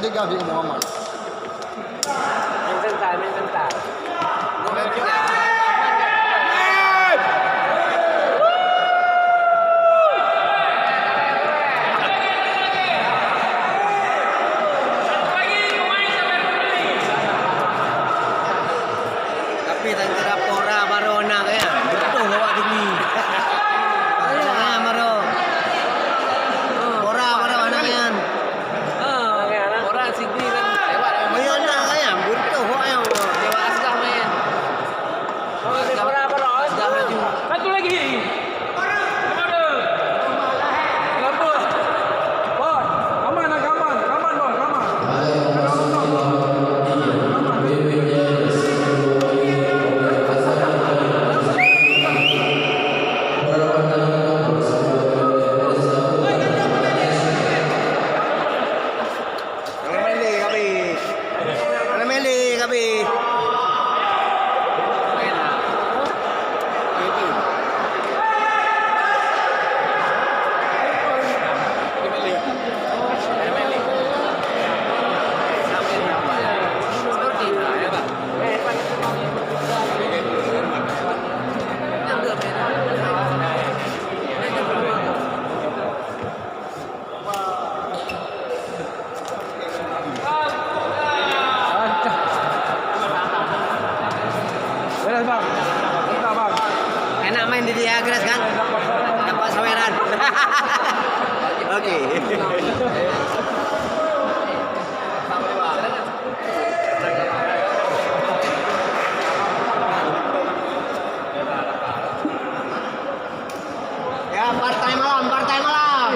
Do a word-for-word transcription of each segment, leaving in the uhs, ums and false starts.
Gafik Muhammad. Main serentak, main serentak. Tapi tangkira pora baroe na kaya. Beutôi awak tinggi. Nah, baroe. Pora baroe na kaya. Orang sini kan lewat. Maya na kaya. Beutôi awak yang lewat asgah main. Asgah, asgah maju. Satu lagi. Aman, aman, aman, bos, aman. Hana mele kabeh. Hana mele kabeh. Beres, Bang. Bentar, Bang. Enak main di dia, Agres, kan? Dapat saweran. Oke. Ya, partai malam, partai malam.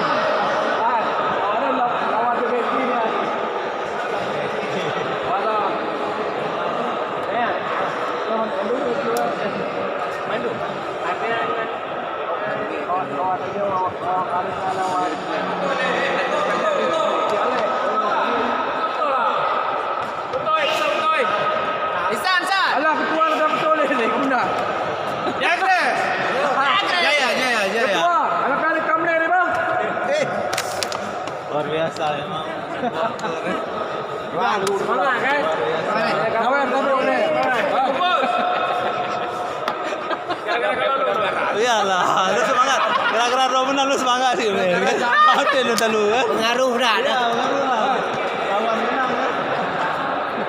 Beutôi, beutôi. Isan, San. Alah, ketua dah beutôi lé, lé, guna. Jaya, jaya, jaya, jaya. Ketua, anak-anak kamu dari bang. Eh. Luar biasa memang. Wah, semangat, kan? Kawan, kawan, kawan. Iyalah, lu semangat. Gara-gara droe meunan lu semangat sih, men. Hotel lu talu, kan? Pengaruh dah, dah. Iya, pengaruh lah. Lawan menang, kan? Eh.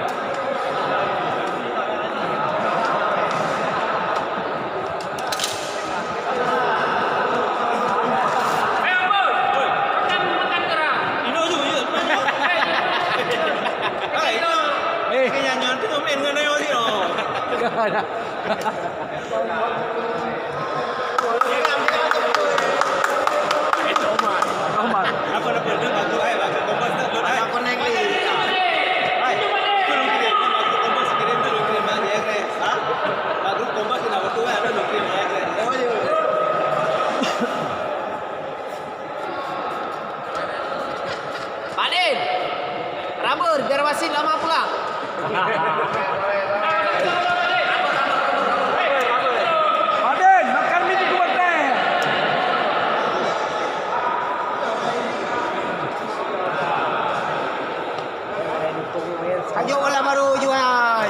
Pak Din, Rabur, biar wasit lama pulang. Pak Din, makan mie cukup makan. Ayo bola baru jual.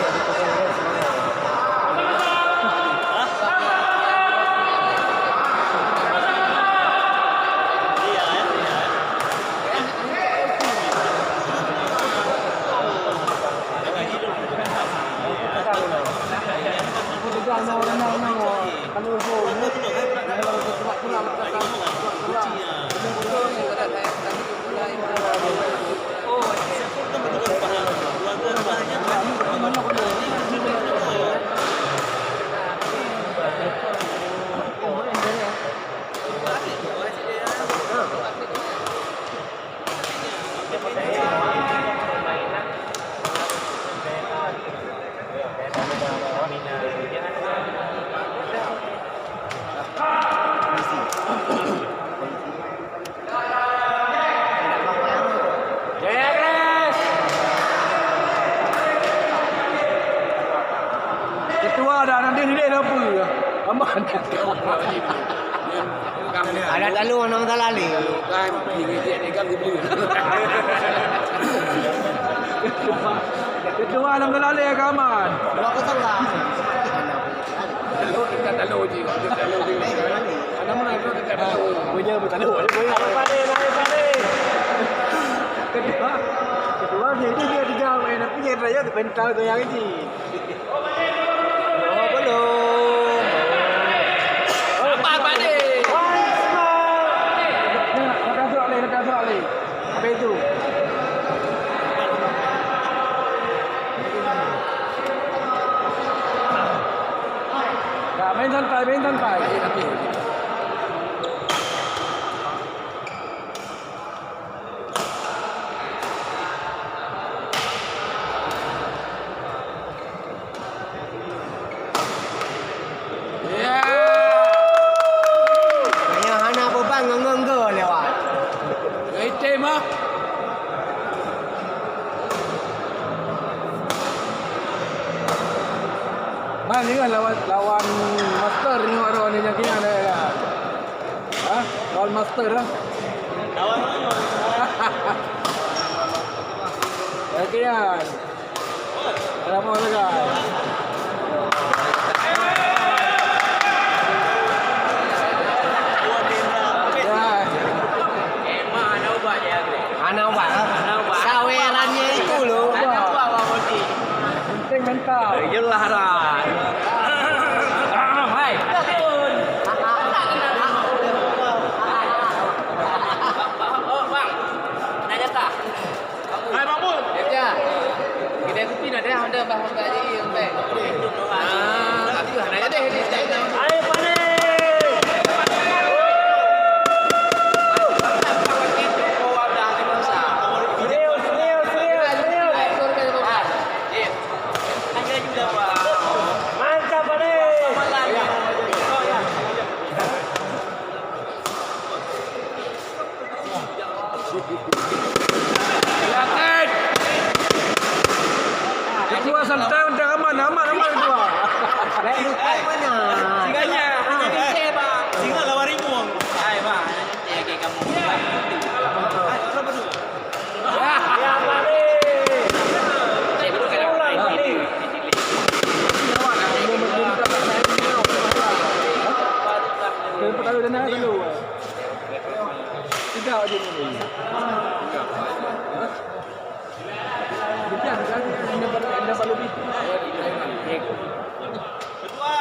Jaya Agres! Ketua dah nanti ni dia apa? Aman. Ada lalu nama salah ni. Kan, dia, dia, dia kan dia beli. Ketua dalam lalé ka aman. Dua kosong lah. Kita tahu je, kita tahu je. Ada mana itu kita tahu. Punya betul. Punya. Ketua, ketua dia, dia, dia tiga main, tapi dia raya tu mental tu yang ini. Oh, belum. Apa, Pak Dek? Lepas tu, lepas tu, lepas tu. Apa itu? Dah, main santai, main santai. Ya. Nyang hana beban ngon-ngon lewat. Item ah. Man, ingat lawan, lawan master ni, orang ni yang kena ada. Ha? Lawan master dah. Lawan mana? Lagi kan. Ada apa lagi? Ya. Hana ubat, ha? Hana ubat. Sawerannya itu loh. Hana ubat, Bang Odi. Penting mental. Yelah, Ran. Hai. Oh, Bang. Nak jatah. Hai, Bang Bun. Ya, ya. Kita kupi nak dah, dah, Bang, Bang Haji, sampai. Ah, tapi hana jadi. Ayo, panas. Serius, serius, serius, serius. Mantap, panas. Yakin. Ketua santai, udah aman, aman, aman, ketua. Baik, baik, mana? Singa, singa lawan rimueng. Hai, Bang. Ya, kamu. Hai, orang berdua. Ya, Pak. Saya berdua kan? Lawan, lawan. Lawan, lawan. Lawan, lawan. Tidak aja ni. Bukan, kan? Anda, anda baru ni. Ketua.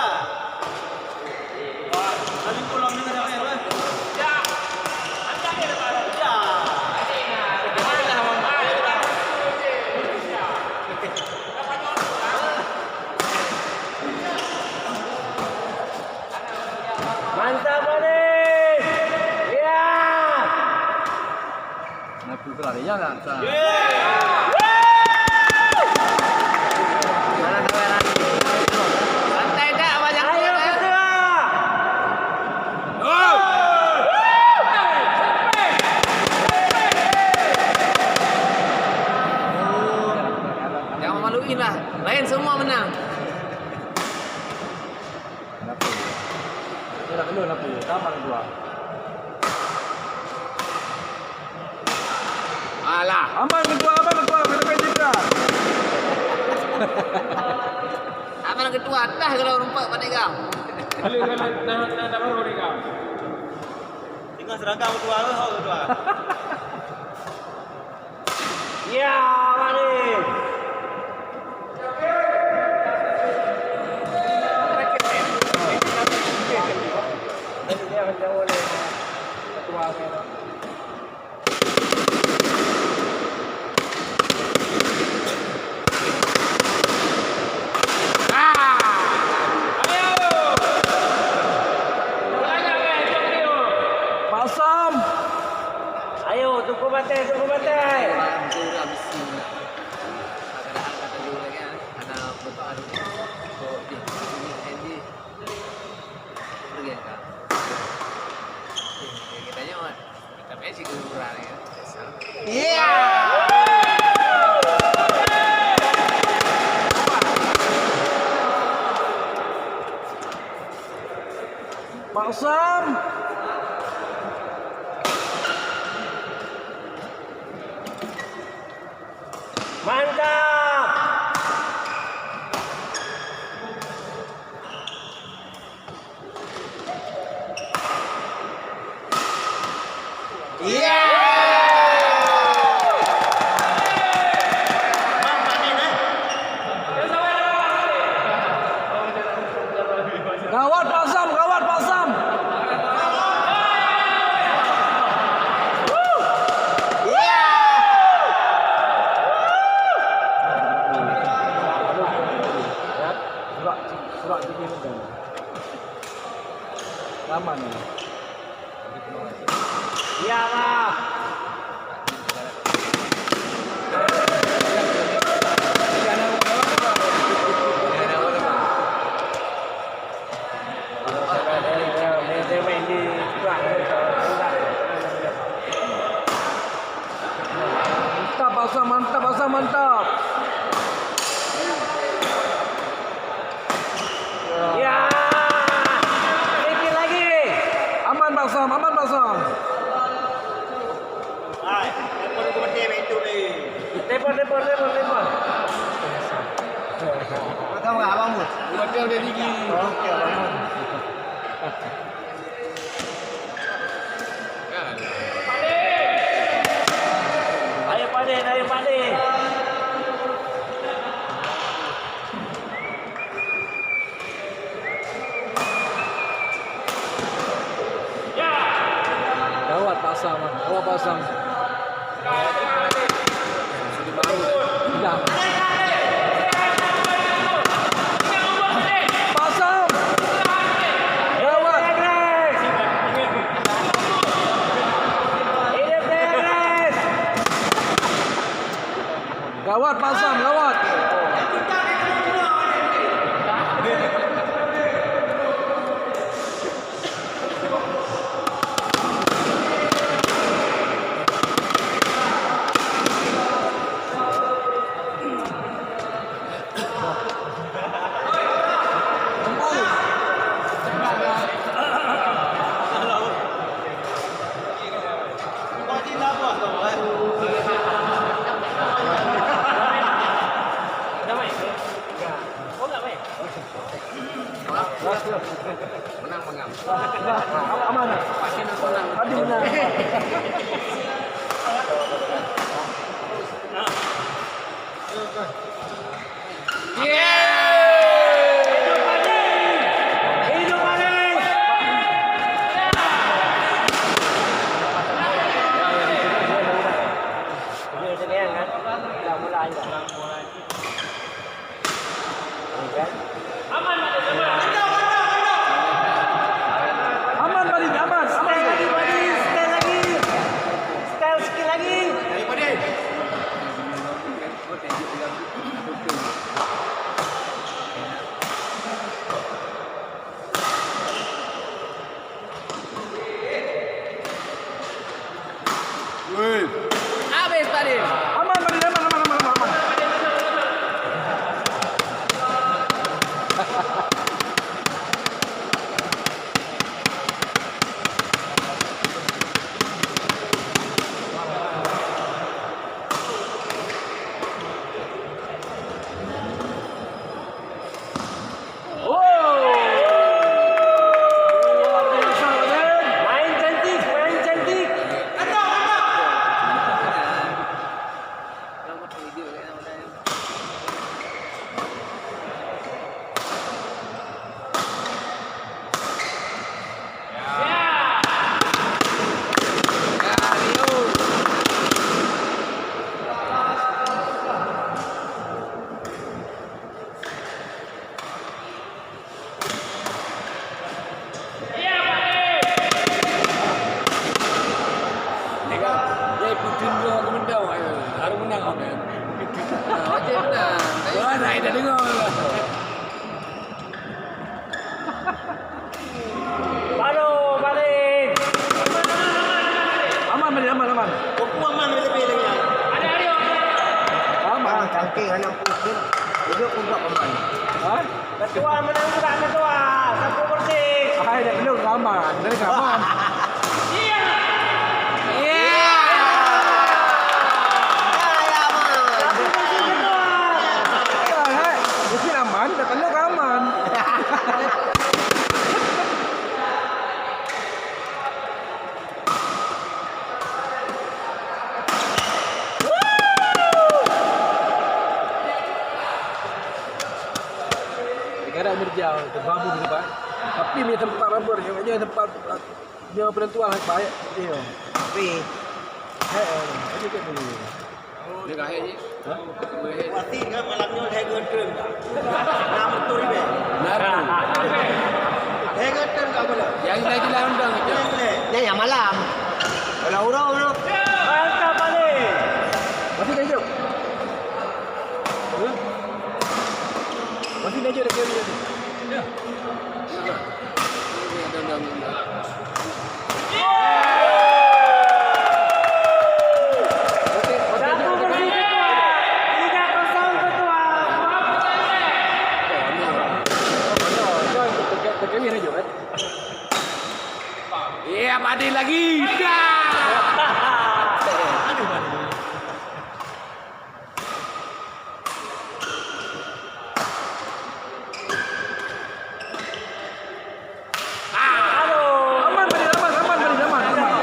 Wah, kali pulang dengan yang lain, eh. Ya. Angkat dia depan. Ya. Mantap, Bani! Ya! Kenapa kau lari? Ya, tak? Santai tak, Abang Jaku, ayo, ya? Ketua! Jangan maluin lah. Lain semua menang. Kenapa? Ini nak kena kenapa? Kapan keluar? Alah. Aman ketua, aman ketua, kena main cedera. Aman ketua, dah kalau rompak pandai gam. Boleh, boleh, nah, nah, dah baru ni gam. Tengah seragam ketua, oh, ketua. Ya, mari. Pasam. Ayo, tunggu batai, tunggu batai. Iya. Pak Sam. Mantap. Aman. Ya, Bang. Mantap, Bang Sam, mantap, Bang Sam, mantap. Ya. Sedikit lagi. Aman, Bang Sam, aman, Bang Sam. Hai, telepon aku mati, main tu ni. Telepon, telepon, telepon, telepon. Kau abang mu? Hotel dia tinggi. Okey, abang mu. Ayo, Pak Din, ayo, Pak Din. Gawat Pak Sam, gawat Pak Sam. Dah. Pak Sam. Gawat. Gawat Pak Sam, gawat. Menang, menang. Aman. Pasti menang. Tadi menang. Aman, Badin, aman. Aman, Badin, Badin. Sekali lagi. Sekali sikit lagi. Woi. Habis, Pak Din. Aman, Pak Din, aman, aman, aman, aman, aman. Oh. Luar biasa, Raden. Main cantik, main cantik. Tengok, dia ikutin dua aku mendau, eh, harus menang, eh. Ah, wajib menang. Wah, tak ada dengar. Baru, balik. Aman, balik, aman, aman. Buku aman, lebih, lebih lagi. Aman. Ah, cangking, anak pun. Hidup pun buat aman. Ha? Ketua menang juga, ketua. Satu bersih. Hai, dah belum, aman. Dari aman. Iya. Iya. Iya, iya, aman. Satu bersih, ketua. Hai, hai. Mungkin aman, dah kena aman. Negara Mirjau, terbambu di tempat. Tapi punya tempat rubber, yang punya tempat, dia penentuan baik, dia. Tapi, eh, eh, ini kan dulu. Dia kahit je. Ha? Wati ke malam nyoe hai geutrön. Nah, betul ibe. Nah, Yang lain-lain undang itu. Nyan nyang malam. Kalau urang tu. Mantap balik. Masih dah hidup. Hah? Masih dah hidup dah kira tu. Ya. Iya, Pak Din lagi. Dah. Aman, Madin, aman, aman, Madin, aman, aman.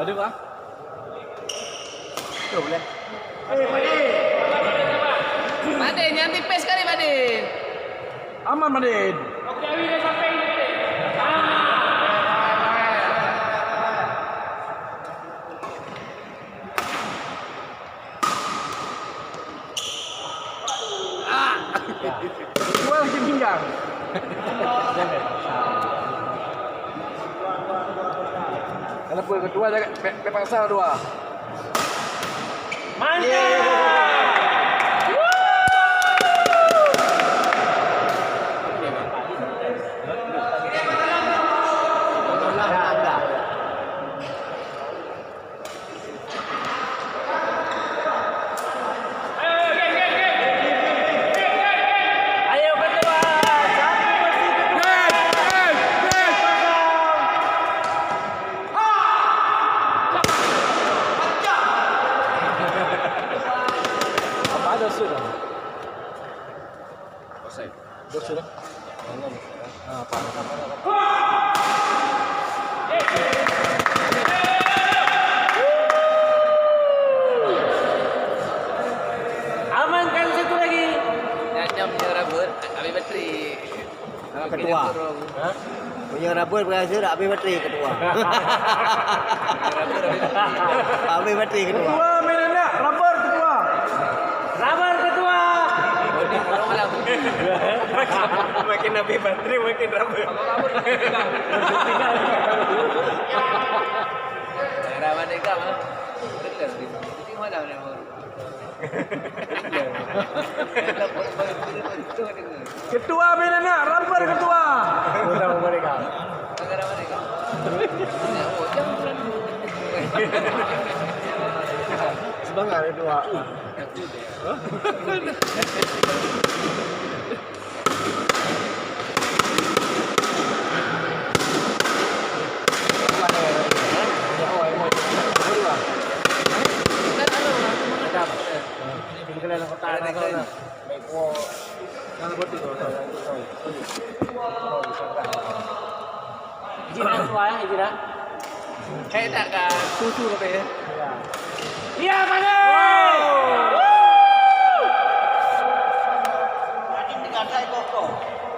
Ada, Bang? Tuh, boleh. Madin, jangan tipis sekali, Madin. Aman, Madin. Dua lagi pinggang. Kenapa ketua jangan pe-, pe-, paksa dua? Mantap! Ayo, ketua, satu bersih, ketua. Apa ada sudah? Offside. Bos sudah. Ah, apa? Amankan satu lagi. Nyan, nyan meunyoe rubber, habis bateri. Ketua. Hah? Meunyoe rubber berhasil, habis bateri ketua. Habis bateri ketua. Ketua main anak, rubber ketua. Rubber ketua. Makin, makin habis bateri, makin rubber. Daerah Merdeka, mana? Betul. Jadi, mana, mana? Ketua main anak, rubber ketua. Ketua mereka. Semangat ketua. Izin dah tuan, izin dah. Saya tak ka susu kata ya. Ya, mana?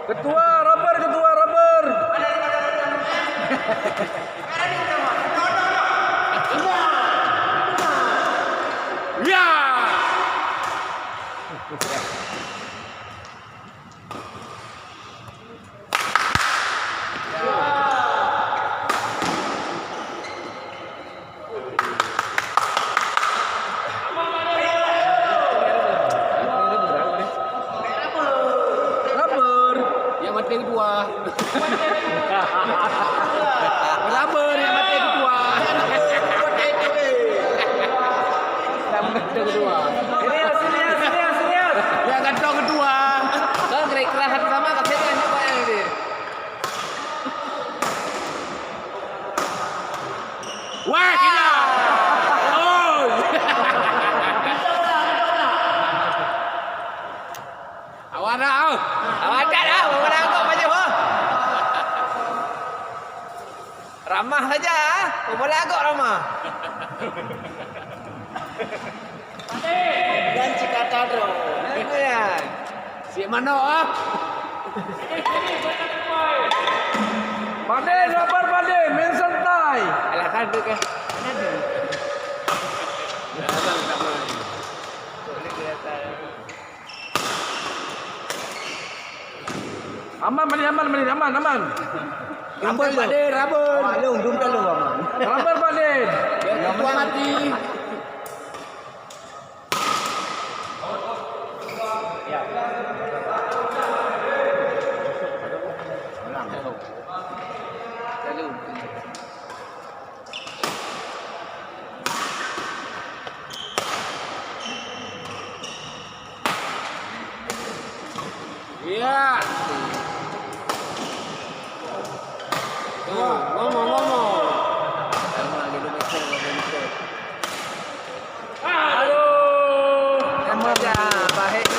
Ketua, rubber, ketua, rubber. Ya. Rubber. Yang mati kedua. Rubber yang mati kedua. Yang mati kedua. Serius, serius, serius, serius. Yang gantung kedua. Kau gerak keras satu sama, kau serius juga yang ini. Wah, gila. Oh. Awak dah, oh. Awak dah, dah. Awak dah angkut baju, oh. Ramah saja, ah. Bola agak ramah. Dan cik kata tu. Apa ya? Si mana, ah? Pade, sabar, pade, main santai. Alasan tu ke? Alasan tak main. Aman, Madin, aman, Madin, aman, aman. Rabon, Pak Din, rabon. Lung, dum talung, aman. Rabon, Pak Din. Yang mati. Ya. Ngomong, ngomong, ngomong. Aduh. Emang dah, bahek tu.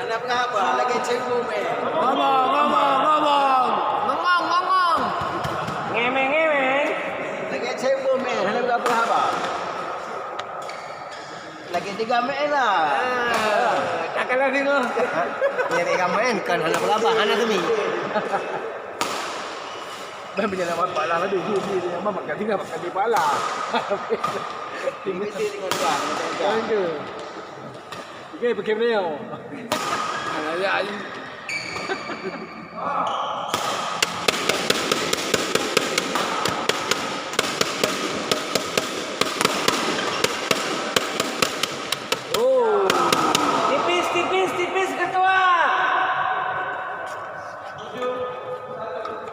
Anak berapa? Lagi cikgu meh. Ngomong, ngomong, ngomong. Ngomong, ngomong. Ngemeng, ngemeng. Lagi cikgu meh. Anak berapa haba? Lagi tiga meh lah. Ah, tak kalah tengok. Ha? Nyari ramai kan, hana berapa, hana semi. Dah punya nama pala tadi, dia, dia, dia nama makan tinggal makan di pala. Ini mesti dengan tuan, dengan tuan. Kan tu. Okey, pakai beliau. Alah, ya, ayu. Oh. Tipis, tipis, tipis, ketua.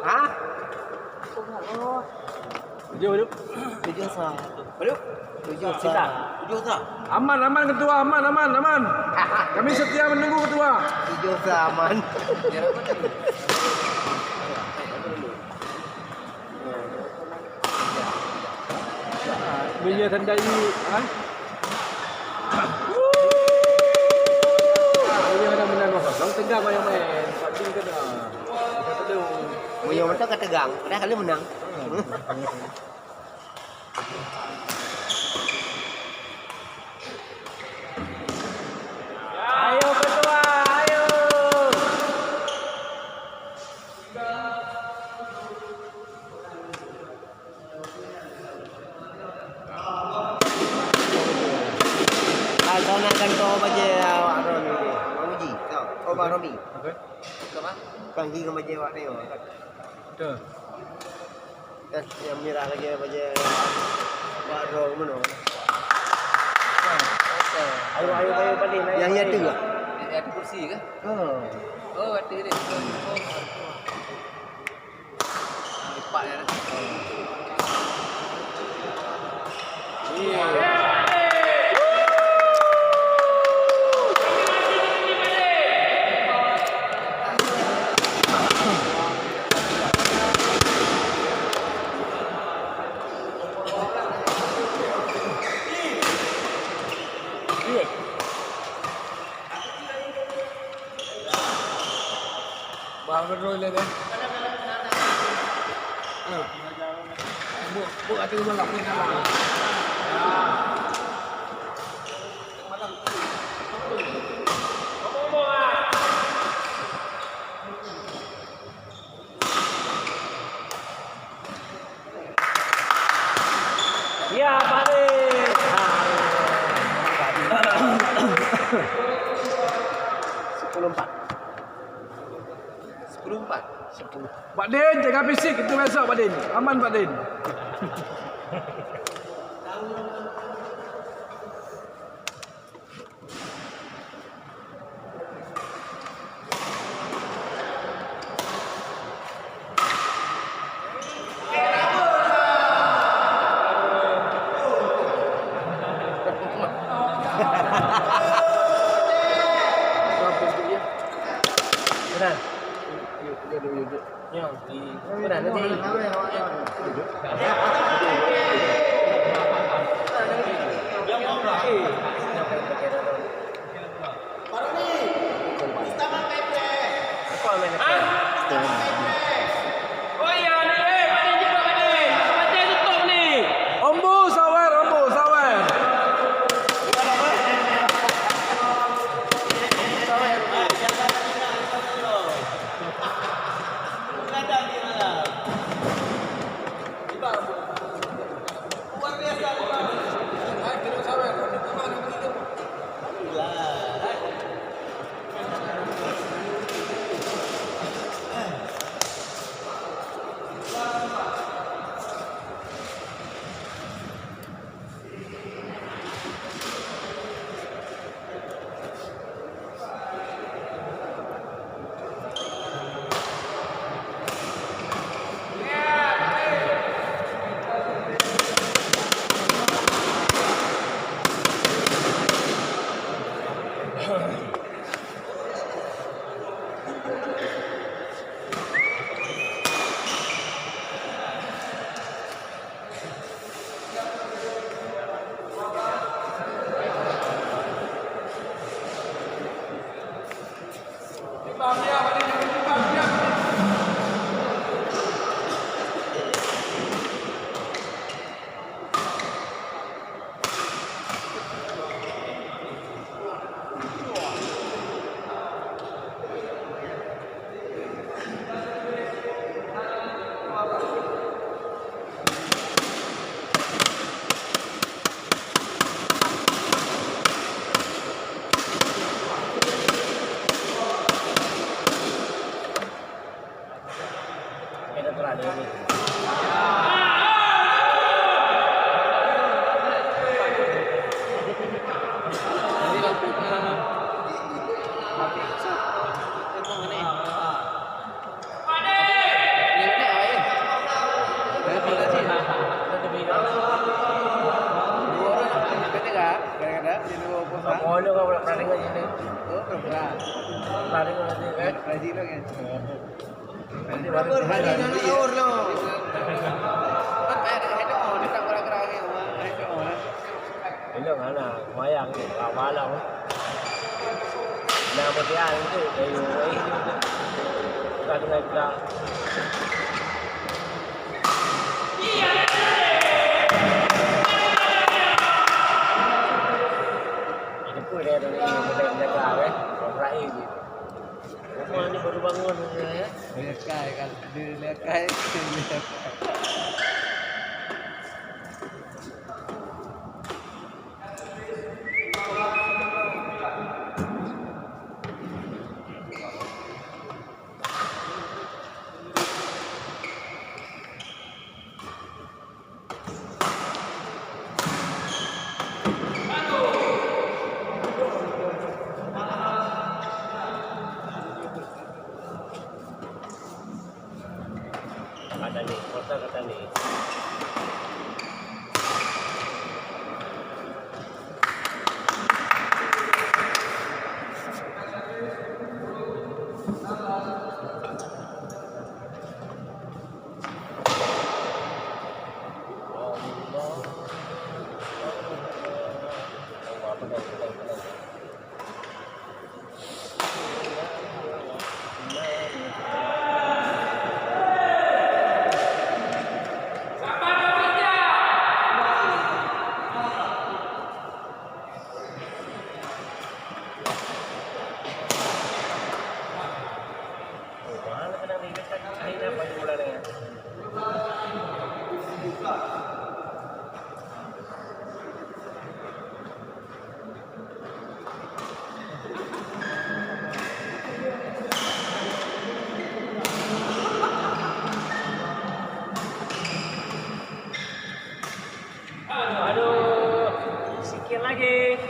Hah? Tujuh, tujuh. Tujuh sa. Berapa? Tujuh sa. Tujuh sa. Aman, aman, ketua, aman, aman, aman. Kami setia menunggu, ketua. Tujuh sa, aman. Meunyoe tandai, ha? Meunyoe hana menang kosong, tegang main-main. Empat tim kena. Meunyoe mantong ka tegang, padahai kali menang. Ayo, ketua, ayo. Ah, kau nak gantoe bajèe awak Romi. Bang Uji, kau. Oh, Bang Romi. Okey. Kang Ji ngon bajèe awak Neo. Betul. Eh, yang merah lagi bajèe awak Romi mana? Ayo, ayo, ayo, balik, ayo, balik. Yang nyatu lah. Yang nyatu kursi ke? Oh. Oh, ada dia. Oh, lipat ya. Bah, betul le deh. Bu, bu, ati malam, bu, malam. Ya, balik. Sepuluh empat. Sepuluh empat. Sepuluh. Pak Din, jaga fisik itu besok, Pak Din. Aman, Pak Din. Benar. Nyoe, di, benar, nanti. Apa main apa? Ombu sawer, ombu sawer. Kamoe nyoe ka pernah deungoe nyoe. Oh, pernah. Pernah deungoe tadi, kan? Pernah deungoe, kan? Nanti baru berhaji anak sahur lo. Kan payah dekat head on, dia tak gerak-gerak lagi. Wah, head on, eh. Elok hana, semayang ni, malam-malam. Nah, mesti ah, itu, kayu, eh, itu. Bukan dengan kita. Itu pun dia tu ni, boleh menjaga, eh. Orang lain gitu. Rumah ni baru bangun, ya. Lekai kan, dia lekai, dia lekai. Kata ni, kota kata ni. Aduh, sikit lagi.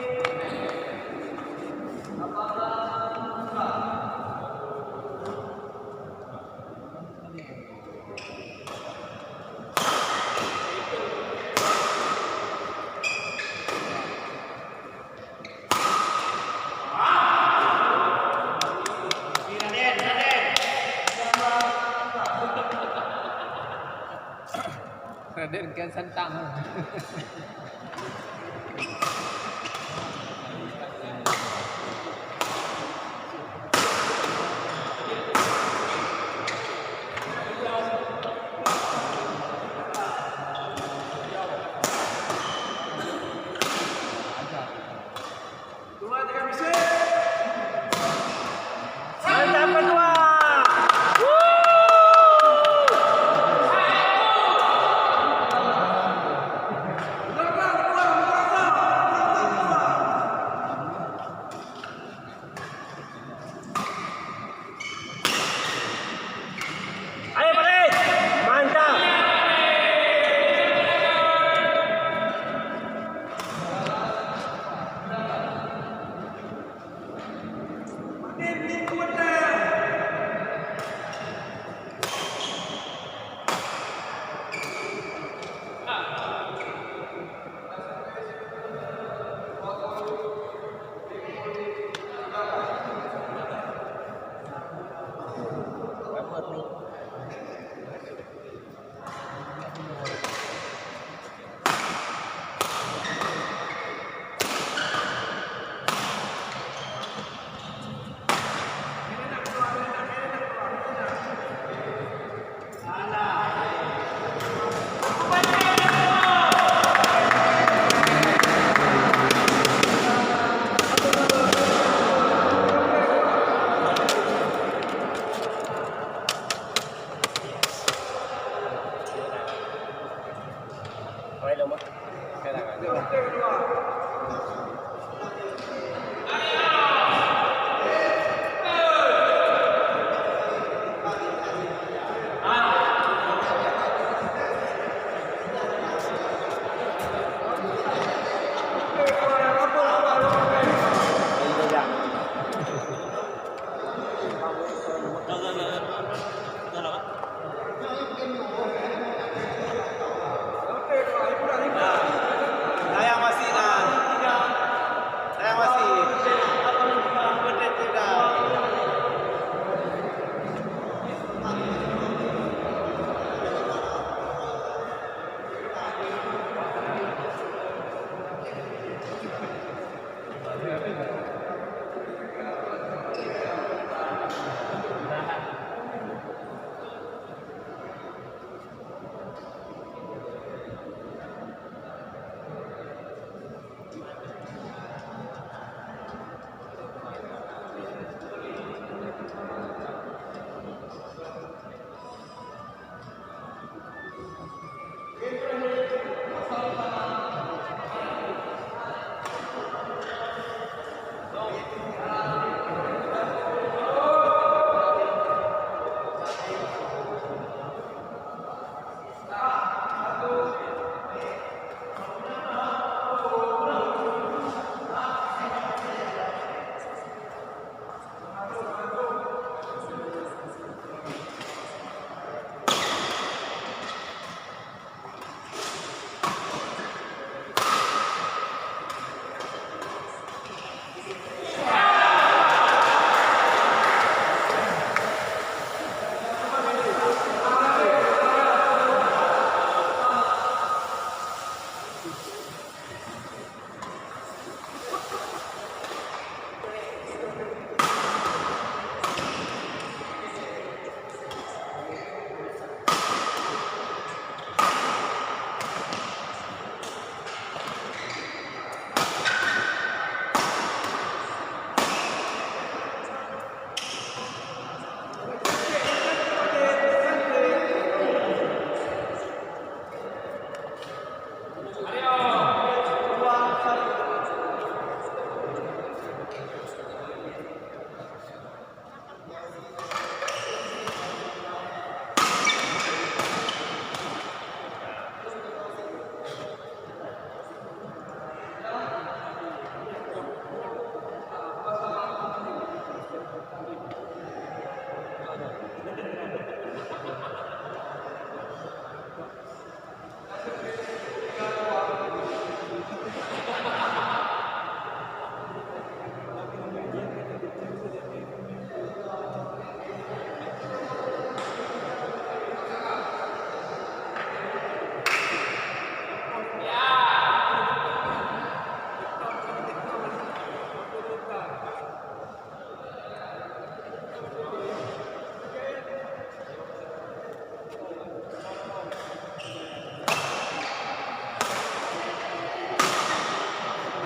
Raden Kian Santang. Mantap, ketua. Ayo, balik. Mantap.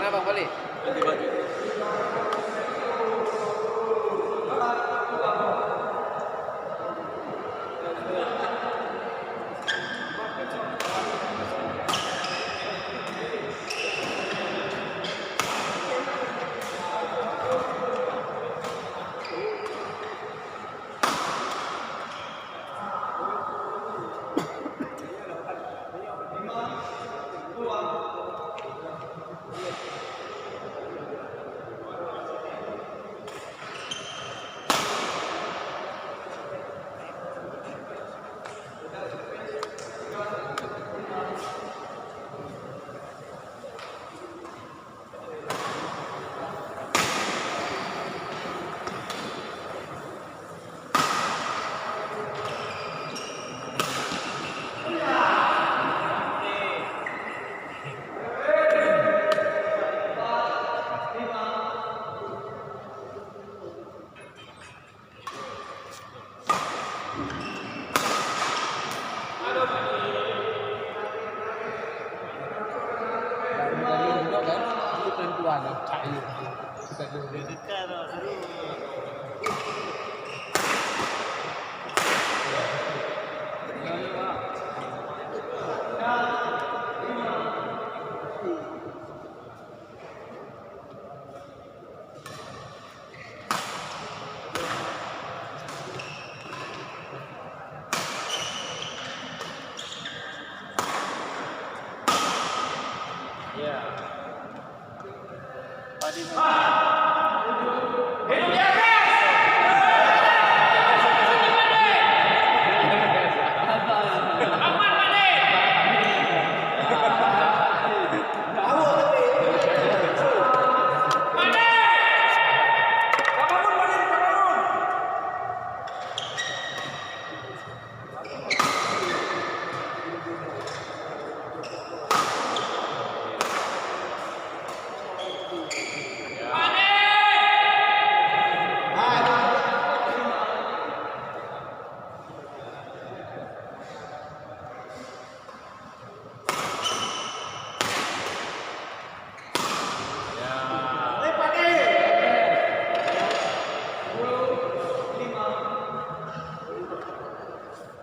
Mana Bang Khalid? Ganti baju. Ya. Padi.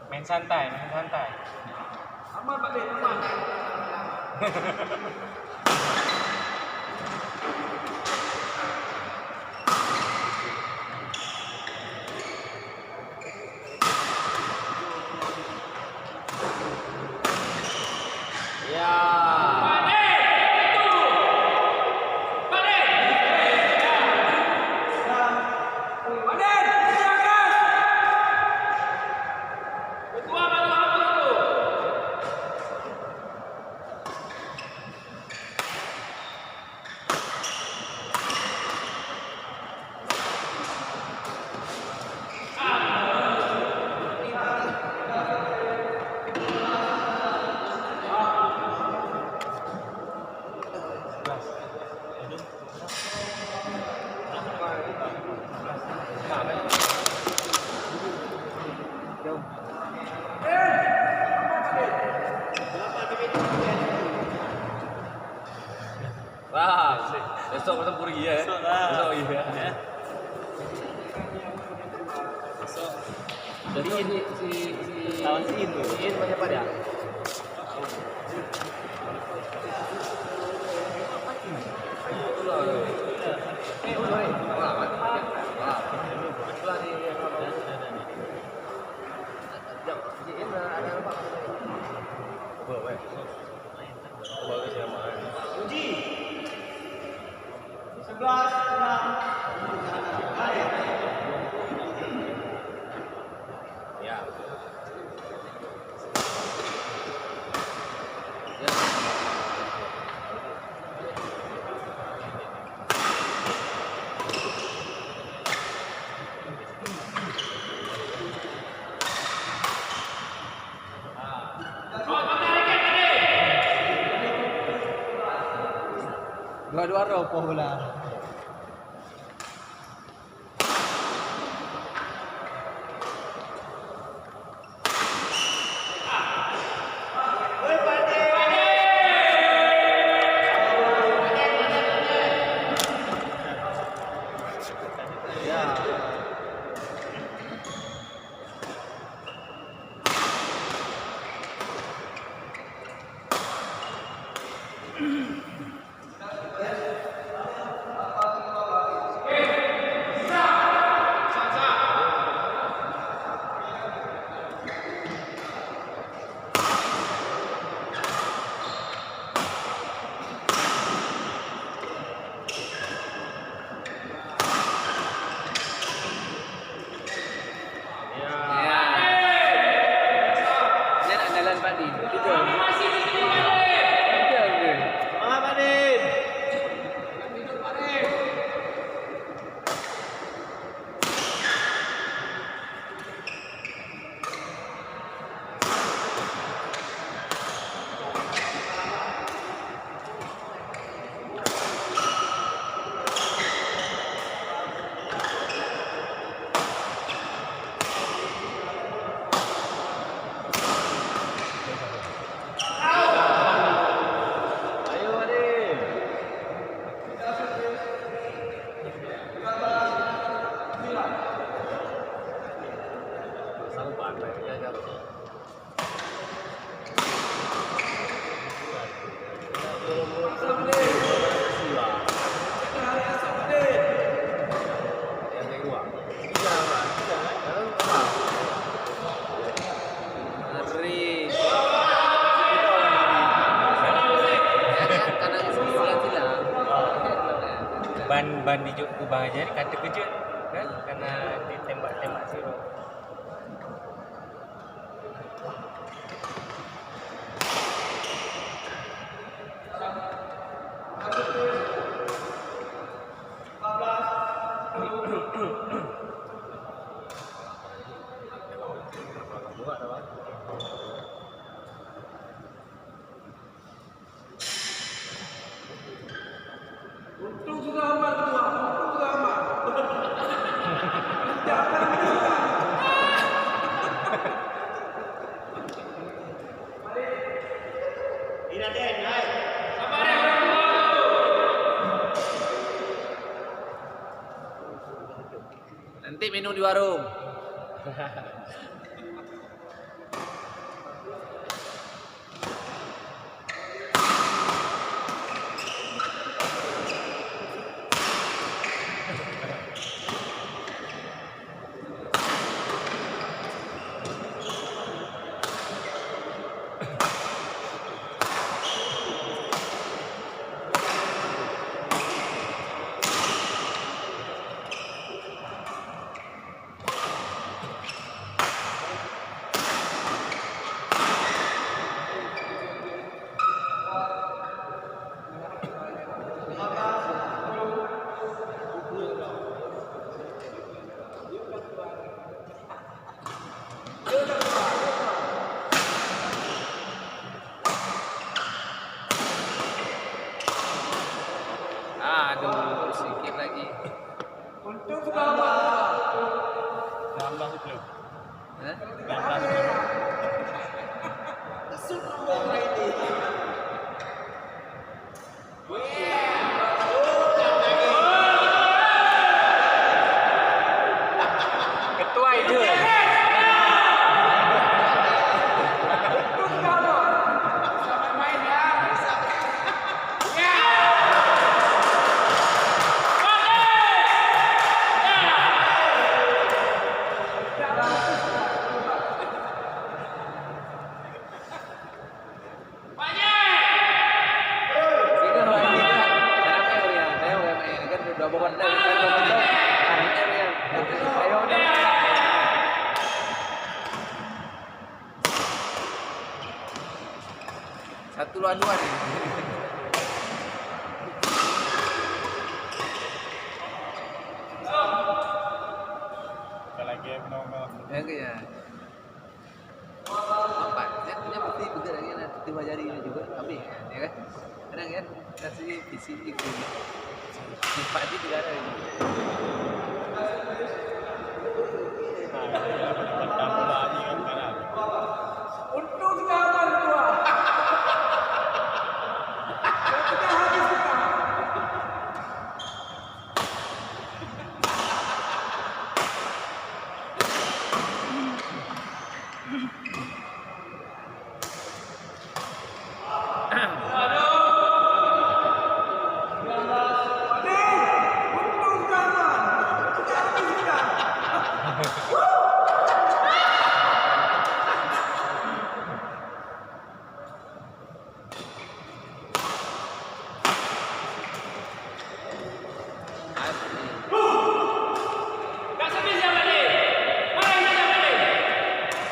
Main santai, main santai. Aman, Pak Dek, aman. Ya. Besok bersempur lagi ya. Besok lah. Besok lagi ya. Ya. Besok. Jadi ini si, si lawan si In tu. Si In macam apa dia? Dua-dua roh poh bola. Ya. Ya. Nyan andalan Pak Din. Betul. Betul. Semangat, Pak Din. Ban, ban dijok kubah aja, ka teukeujot, kan? Karena ditembak-tembak sidroe. Untung sudah aman, Tuhan. Untung sudah aman. Jangan menyesal. Iraden, hai. Sabar ya, orang tua. Nanti minum di warung. Satu lawan dua ni. Bukan lagi, no, no. Lagi ya. Nampak. Dia punya putih peugah lagi nak tutup jari ni juga. Habis, ya kan? Kadang kan, rasa fisik dia kurang. Nampak dia peugah lagi. Untung sudah aman dua. Sudah habis kita.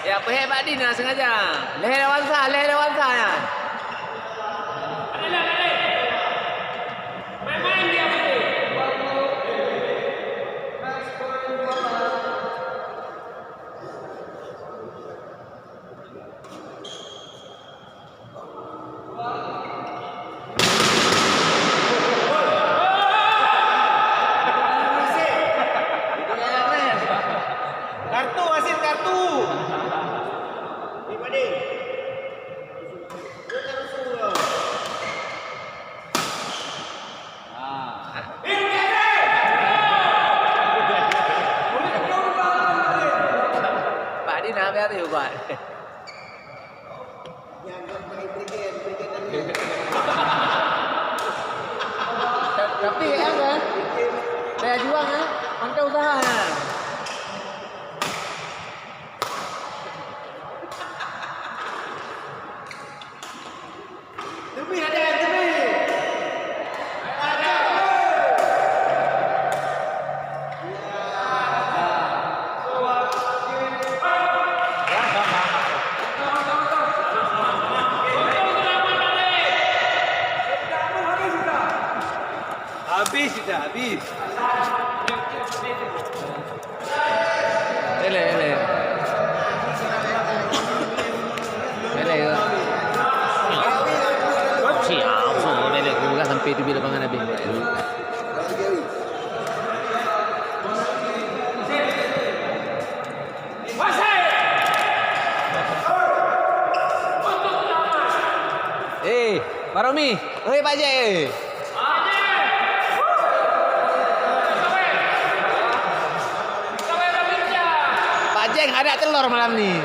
Ya, peuhek bak di na sengaja. Lhèe lawan sa, lhèe lawan sa nyan. Kartu, wasit, kartu. Pak Dina, biar dia buat. Tapi ya kan? Saya juang ya, mantap usaha ya. Demi ada demi. Habis sudah, habis. Eleh, eleh. Eleh ke? Siap, siap, eleh. Bukan sampai tu bila pangan habis. Eh, Pak Romi, oi Pak Jack, eh. Pak Jack ada telur malam ni.